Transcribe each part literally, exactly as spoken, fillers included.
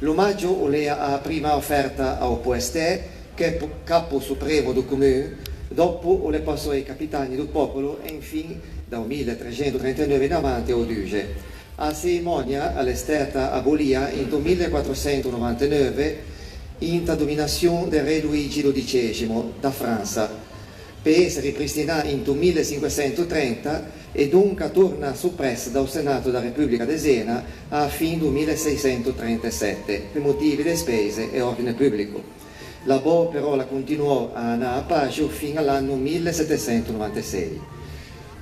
L'omaggio o l'ea a primma oferta a-o poestê, che po-, capo supremo do comun, dòpo o l'é passou a-i capitani do pòpolo e infin, da-o mille trecento trentaneuve in avanti, a-o duxe. A çerimònia a l'é stæta abolia into mille quattrocento novantaneuve, inta dominassion del re Luigi dodicesimo da Fransa, pe esse ripristinà into mille cinquecento trenta e donca tornà sopressa da-o Senato da Republica de Zena a-a fin do mille seiçento trentasette, pe motivi de speise e òrdine publico. L'abò però la continuò a anâ a paxo fin a l'anno mille setecento novantasei.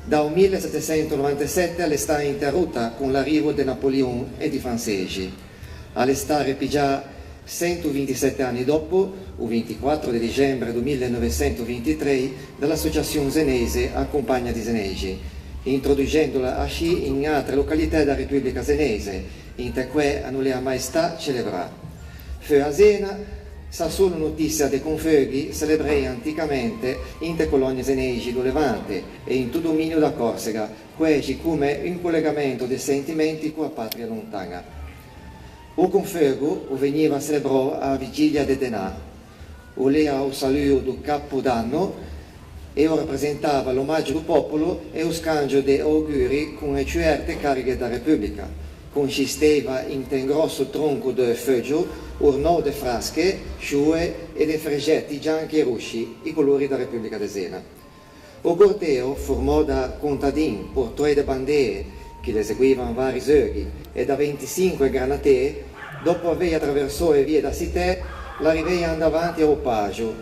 Da-o mille setecento novantasette a l'é stà interota con l'arrivo de Napoleon e di fransexi. A l'é stà repigià çentovintisette anni dòpo, o vintiquattro de dixembre do mille novecento vintitré, da l'associazion zenese A Compagnia di Zenexi, introduxendola ascì in atre localitæ da Republica Zenese, inte quæ a no l'ea mai stà celebrà. Feua Zena, sà solo notizia de confeughi celebrei anticamente inte colonie zenexi do Levante e into dominio da Corsega, quæxi come un colegamento de sentimenti co-a patria lontaña. O confeugo o vegniva celebrou a-a vigilia de Denà. O l'ea o saluo do capo d'anno e o rapresentava l'omaggio do pòpolo e o scangio de auguri con e ciù erte carighe da Republica. Consisteiva inte un gròsso tronco de feuggio, ornou de frasche, scioe e de frexeti gianchi e rosci, i colori da Republica de Zena. O corteo, formou da contadin, portoei de bandee, che l'eseguivan vari zeughi, e da venticinque granatee, dòpo avei atraversou e vie da citæ, l'arriveian davanti a-o paxo.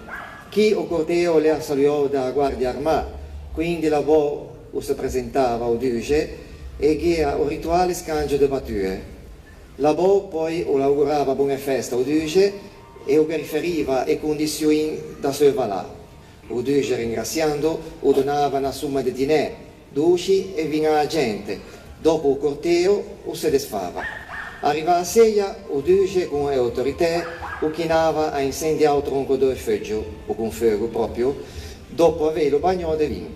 Chi o corteo o l'ea saluou da-a guardia armà, quindi l'abò o se presentava a-o duxe e gh'ea o rituale scangio de batue. L'abò poi o l'augurava bone feste a-o duxe e o ghe riferiva e condiçioin da seu valâ. O duxe, ringraciando, o donava na somma de dinæ, dôsci e vin a-a gente. Dòpo o corteo o se desfava. Arrivâ a seia, o duxe, con e autoritæ, o chinava a incendiâ o tronco do feuggio, o confeugo proprio, dòpo aveilo bagnou de vin.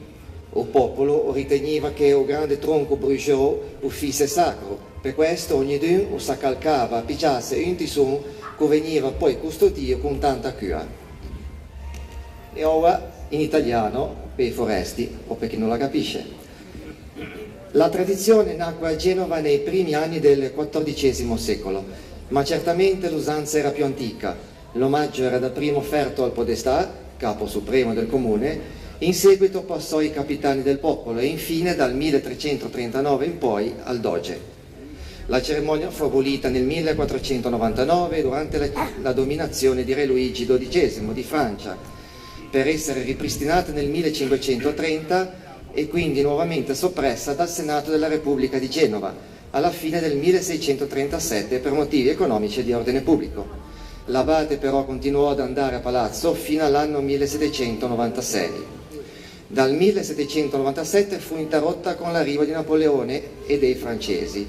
O pòpolo o ritegniva che o grande tronco bruxou o fisse sacro, pe questo ognidun o s'accalcava a piggîse un tisson che o vegniva poi costodìo con tanta cua. E oua in italiano, pe-i foresti, o pe chi no la capisce. La tradizione nacque a Genova nei primi anni del quattordicesimo secolo, ma certamente l'usanza era più antica. L'omaggio era daprimmo oferto al podestà, capo supremo del comune, in seguito passò ai capitani del popolo e infine dal milletrecentotrentanove in poi al doge. La cerimonia fu abolita nel millequattrocentonovantanove durante la, la dominazione di re Luigi dodicesimo di Francia, per essere ripristinata nel millecinquecentotrenta e quindi nuovamente soppressa dal Senato della Repubblica di Genova alla fine del milleseicentotrentasette per motivi economici e di ordine pubblico. L'abate però continuò ad andare a palazzo fino all'anno millesettecentonovantasei. Dal millesettecentonovantasette fu interrotta con l'arrivo di Napoleone e dei francesi.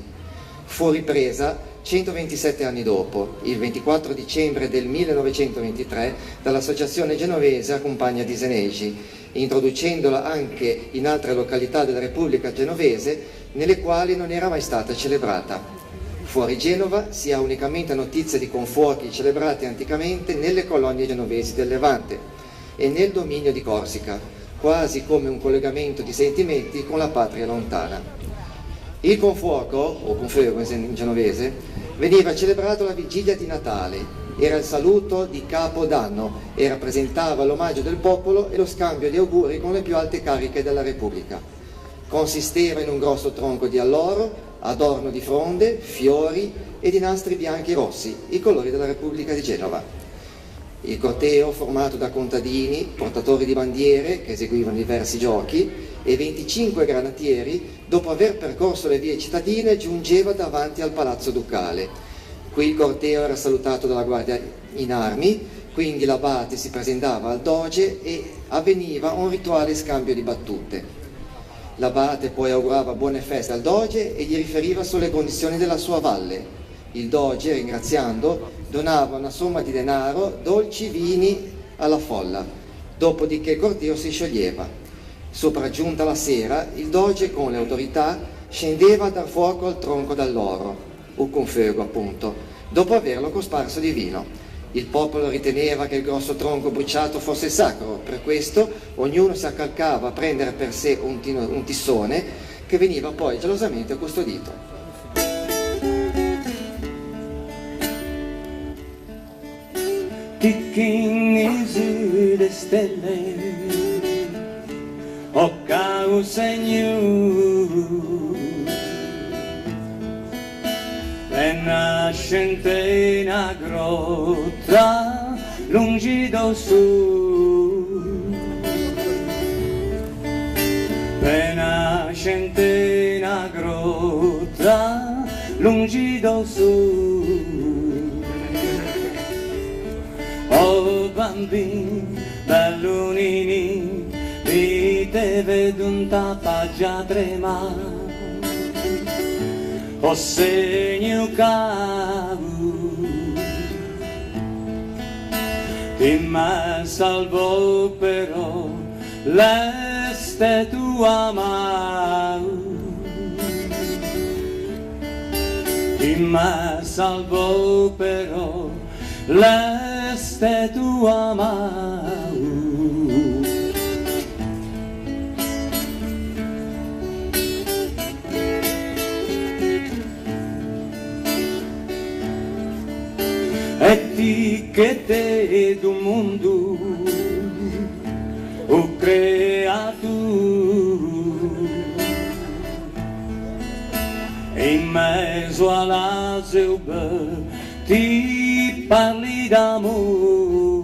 Fu ripresa centoventisette anni dopo, il ventiquattro dicembre del millenovecentoventitré, dall'Associazione Genovese A Compagnia di Zenexi, introducendola anche in altre località della Repubblica Genovese nelle quali non era mai stata celebrata. Fuori Genova si ha unicamente notizia di confuochi celebrati anticamente nelle colonie genovesi del Levante e nel dominio di Corsica, quasi come un collegamento di sentimenti con la patria lontana. Il confuoco, o confeugo in genovese, veniva celebrato la vigilia di Natale, era il saluto di Capo d'anno e rappresentava l'omaggio del popolo e lo scambio di auguri con le più alte cariche della Repubblica. Consisteva in un grosso tronco di alloro, adorno di fronde, fiori e di nastri bianchi e rossi, i colori della Repubblica di Genova. Il corteo, formato da contadini, portatori di bandiere che eseguivano diversi giochi, e venticinque granatieri, dopo aver percorso le vie cittadine, giungeva davanti al Palazzo Ducale. Qui il corteo era salutato dalla guardia in armi, quindi l'abate si presentava al doge e avveniva un rituale scambio di battute. L'abate poi augurava buone feste al doge e gli riferiva sulle condizioni della sua valle. Il doge, ringraziando, donava una somma di denaro, dolci, vini alla folla. Dopodiché il corteo si scioglieva. Sopraggiunta la sera, il doge con le autorità scendeva a dar fuoco al tronco d'alloro, o confeugo, appunto, dopo averlo cosparso di vino. Il popolo riteneva che il grosso tronco bruciato fosse sacro, per questo ognuno si accalcava a prendere per sé un tino-, un tissone che veniva poi gelosamente custodito. Ti chin i zui de stelle, o caro Signô, l'é nasciue inte na gròtta longi do sô, l'é nasciue inte na gròtta longi do sô. Oh bambin, bello ninin, mi te vedo inte pagia tremâ. Oh Signô caro, ti m'æ salvou però, l'é stæto amaro. Ti m'æ salvou però, l'é stæto amaro. E ti che t'ê do mondo o creatô, in mezo a l'azeo beu ti parli d'amô.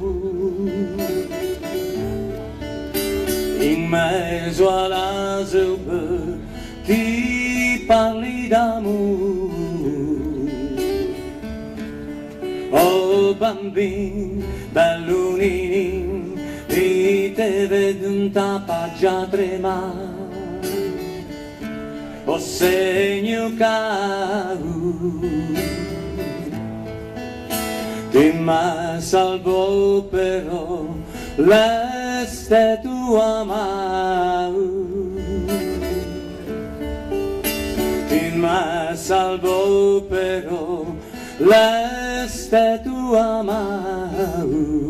In mezo a l'azeo beu ti parli d'amô. Oh bambin, bello ninin, mi te vedo inte pagia tremâ. Oh Signô caro, ti m'æ salvou però, l'é stæto amaro. Ti m'æ salvou però, l'é stæto amaro.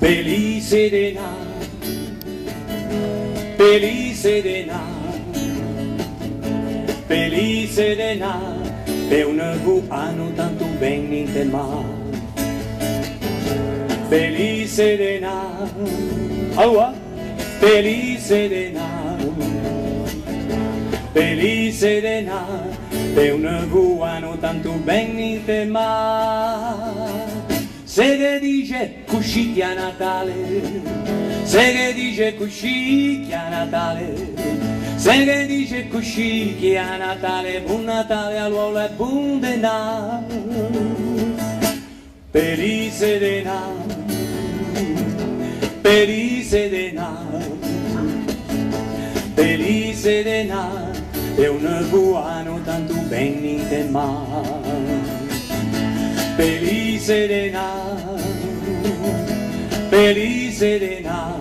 Pelisse de nâ, pelisse de nâ, pelisse de nâ, pe un neuvo ano tanto ben inte mâ. Pelisse de nâ, aloa? Pelisse de nâ, pelisse de nâ, pe un neuvo ano tanto ben inte mâ. Se ghe dixe coscì chi à Natale, se ghe dixe coscì chi à Natale, se ghe dixe coscì chi à Natale, bon Natale, aloa l'é bon de nâ. Pelisse de nâ, pelisse de nâ, pelisse de nâ, pe un neuvo ano tanto ben inte mâ. Pelisse de nâ, pelisse de nâ,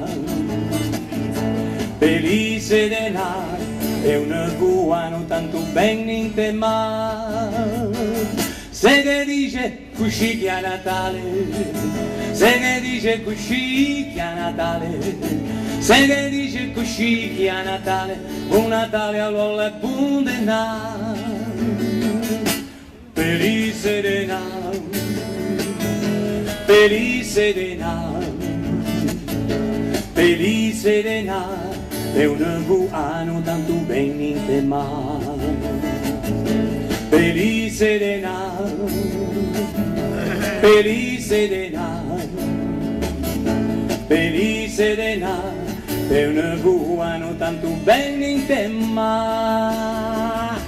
pelisse de nâ, pe un neuvo ano tanto ben inte mâ. Se ghe dixe coscì chi à Natale, se ghe dixe coscì chi à Natale, se ghe dixe coscì chi à Natale, bon Natale, aloa l'é bon de nâ. Pelisse de nâ, pelisse de nâ, pelisse de nâ, pe un neuvo ano tanto ben inte mâ. Pelisse de nâ, pelisse de nâ, pelisse de nâ, pe un neuvo ano tanto ben inte mâ.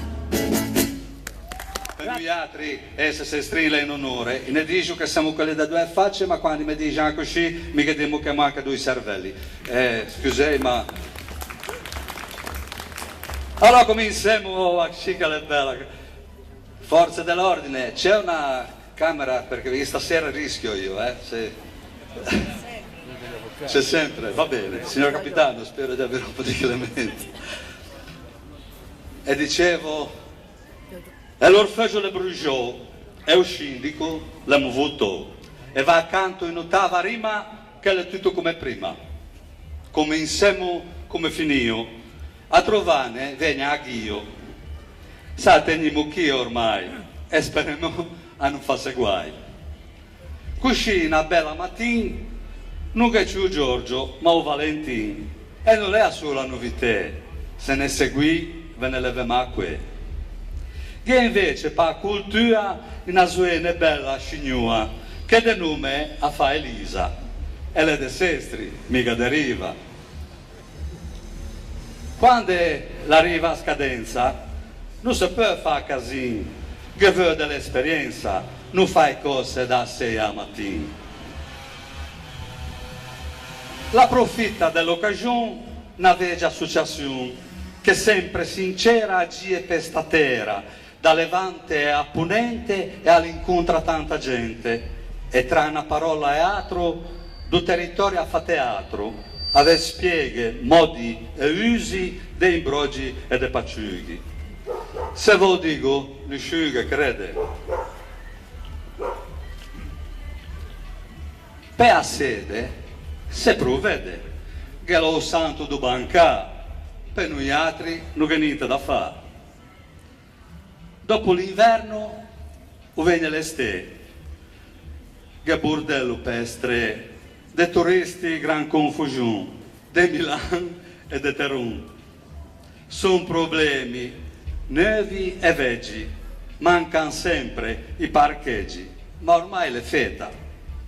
Pe noiatri ëse sestriñi l'é un onore. I ne dixo che semo quelle da doe face, ma quande i me dixan coscì, mi ghe dimo che manca doi cervelli. Eh, scusei, ma Alora cominsemo, ascì che l'é bela. Forze de l'ordine, c'è una camera? Perché stasera rischio io, eh? Sì. C'è sempre, va bene. Signor capitano, spero di avere un po' di clemenza. E dicevo, e l'orfeuggio l'é bruxou, e o sindico l'emmo votou, e va acanto in otava rima, che l'é tutto come prima. Cominsemo come finio, a trovâne vegna a ghio. Se a tegnimo chì ormai, e speremo a no fâse guai. Coscì, na bela matin, no gh'é ciù o Giorgio, ma o Valentin. E no l'é a sola novitæ, se ne seguì, ve ne levemo a coê. Gh'é invece pe-a coltua na zoene bela scignoa, che de nome a fa Elisa, e l'é de Sestri, miga de Riva. Quande l'arriva a scadensa, no se peu fâ casin, ghe veu de l'esperiensa, no fâ e còse da sê a matin. L'aprofitta de l'ocaxon na vegia associasion, che sempre sincera a gire pe sta tera, da levante a ponente e a l'incontra tanta gente, e tra na paròla e atro, do teritorio a fa teatro, a ve spieghe mòdi e usi de imbrogi e de paciughi. Se ve o digo, nisciun ghe crede. Pe-a sede, se provede, ghe l'é o santo do bancâ, pe noiatri no gh'é ninte da fâ. Dopo l'inverno o vegne l'estê, gh'é bordello pe-e stree, de turisti gran confuxon, de Milan e de Teron. Son problemi neuvi e vegi, mancan sempre i parcheggi, ma ormai l'é feta,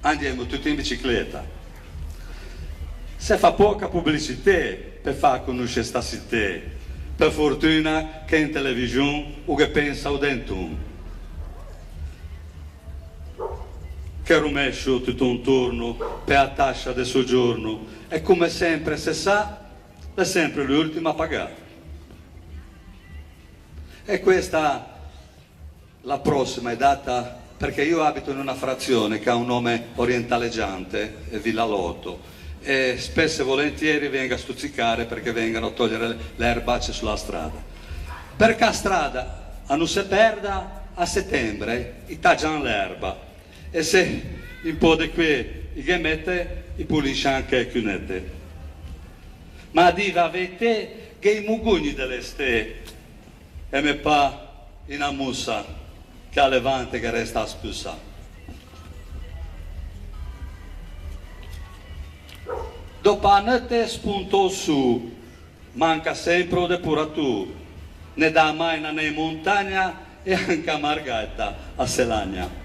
andiemo tutti in bicicleta. Se fa poca publicitê pe fâ conosce sta citê, pe fortuna che in televixon o ghe pensa o denton. Che ro mescio tutto intorno pe-a tascia de sogiorno, e come sempre se sa, l'é sempre l'ultimo a pagâ. E questa La prossima è data, perché io abito in una frazione che ha un nome orientaleggiante, eh, Villa Loto, e spesso e volentieri vengo a stuzzicare perché vengano a togliere le, le erbacce sulla strada. Perché a strada a no se perda, a settembre i taggian l'erba, e se un po' de quê i ghe mette, i pulisce anche e cunette. Ma a dî a veitæ, gh'é i mogogni de l'estê, e me pâ unna mossa che a levante ghe resta a spussa. Dopo a neutte sponta o sô, manca sempre o depuratô, ne dà mai na nen in montagna e anche a margata a se lagna.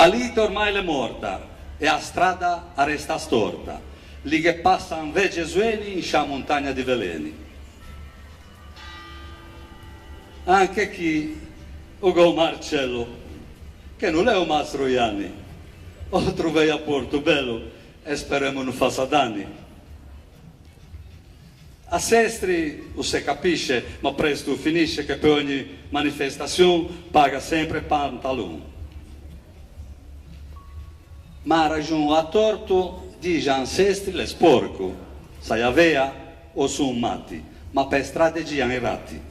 A lite ormai l'é morta e a strada a resta storta, lì ghe passan vegie zoeni in sciâ montagna di veleni. Anche chì o gh'ò o Marcello, che no l'é o mastro Ianni. O trovei a Portobello e speremo no fassa danni. A Sestri o se capisce, ma presto o finisce che pe ogni manifestazion paga sempre pantalon. Ma à raxon o à torto, dixan Sestri l'é sporco, saià vea o son mati, ma pe strade gian i rati.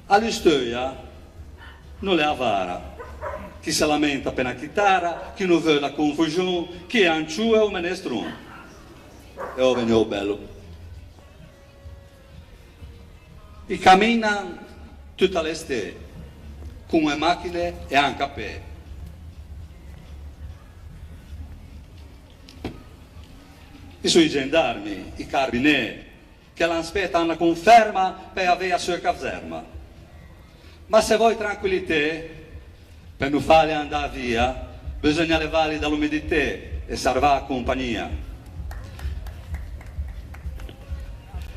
A Lusteuia no l'é avara, chi se lamenta pe na chitara, chi no veu da confuxon, chi e ancioe o menestron. E ò vegnuo bello. I caminan tutta l'estê, con e machine e anche a pê. I son i gendarmi, i carabinê, che l'an speta na conferma pe avei a seu caserma. Ma se voi tranquillitê, pe no fâli andâ via, beseugna levâli da l'umiditê e sarvâ a compagnia.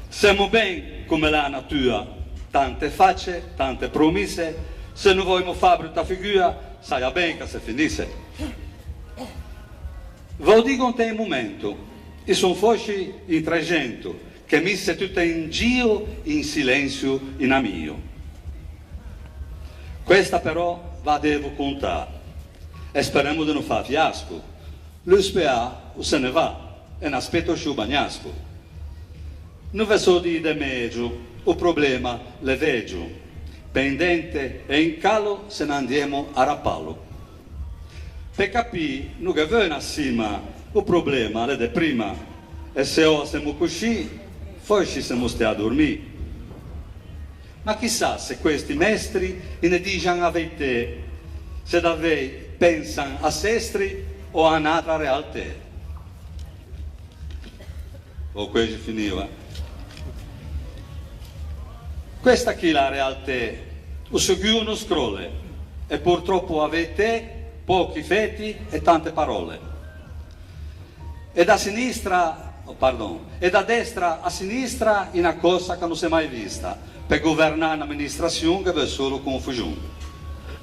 Semo ben come l'é a natua, tante face, tante promisse, se no voimo fâ bruta figua, saià ben ch'a se finisse. Ve o digo inte un momento, i son fosci in trexento, e mise tute in gio in silensio in amio. Questa però va devo contâ, e speremo de no fâ fiasco. L'uspeâ o se ne va, e n'aspeto sciù bagnasco. No ve sò dî de megio, o problema l'é vegio, pendente e in calo se n'andiemo a rapalo. Pe capî no ghe veu na cima, o problema l'é de prima, e se oa semo coscì, fòsci semo stæ a dormî. Ma chissà se questi mestri i ne dixan a veitæ, se davei pensan a s'estri o à n'atra realtæ. Ò quæxi finio, eh. Questa chì l'é a realtæ, o seguo no scrolle, e purtròppo a veitæ, pochi feti e tante paròlle. E da sinistra, oh, pardon, e da destra a sinistra, una cösa che no s'é mai vista. Pe governâ un'aministrazion ghe veu solo confusion.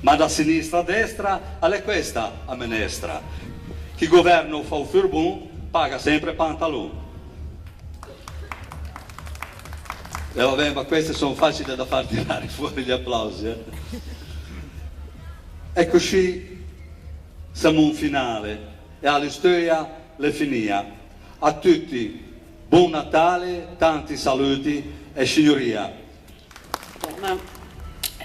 Ma da sinistra a destra, a l'é questa a menestra. Chi governa o fa o furbon, paga sempre pantalon. E va ben, ma queste son facili da far tirare fuori gli applausi, eh. E coscì semo in finale, e a listeuia l'é finia. A tutti, bon Natale, tanti saluti e signoria. Ma,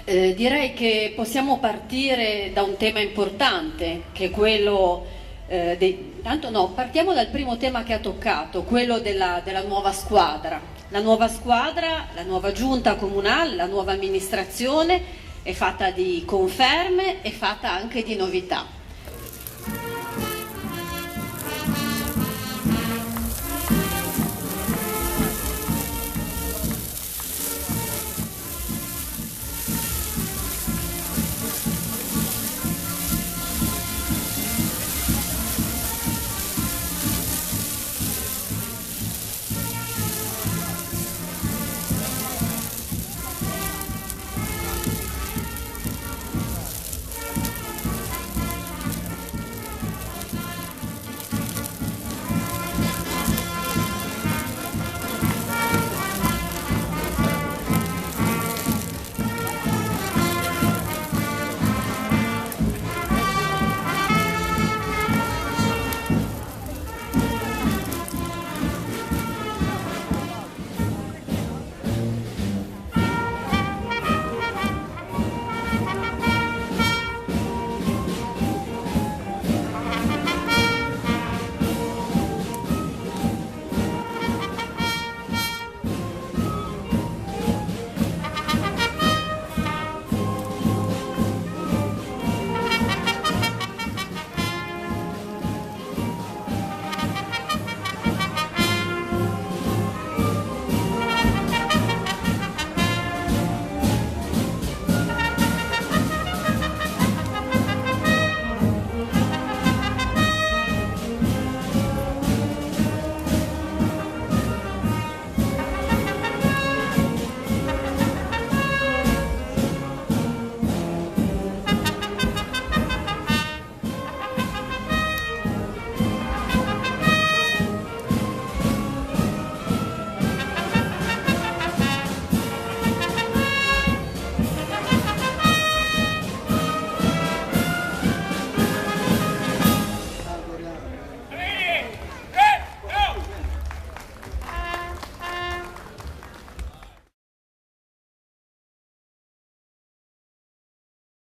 eh, direi che possiamo partire da un tema importante, che è quello, eh, dei, tanto no, partiamo dal primo tema che ha toccato, quello della, della nuova squadra. La nuova squadra, la nuova giunta comunale, la nuova amministrazione è fatta di conferme, è fatta anche di novità.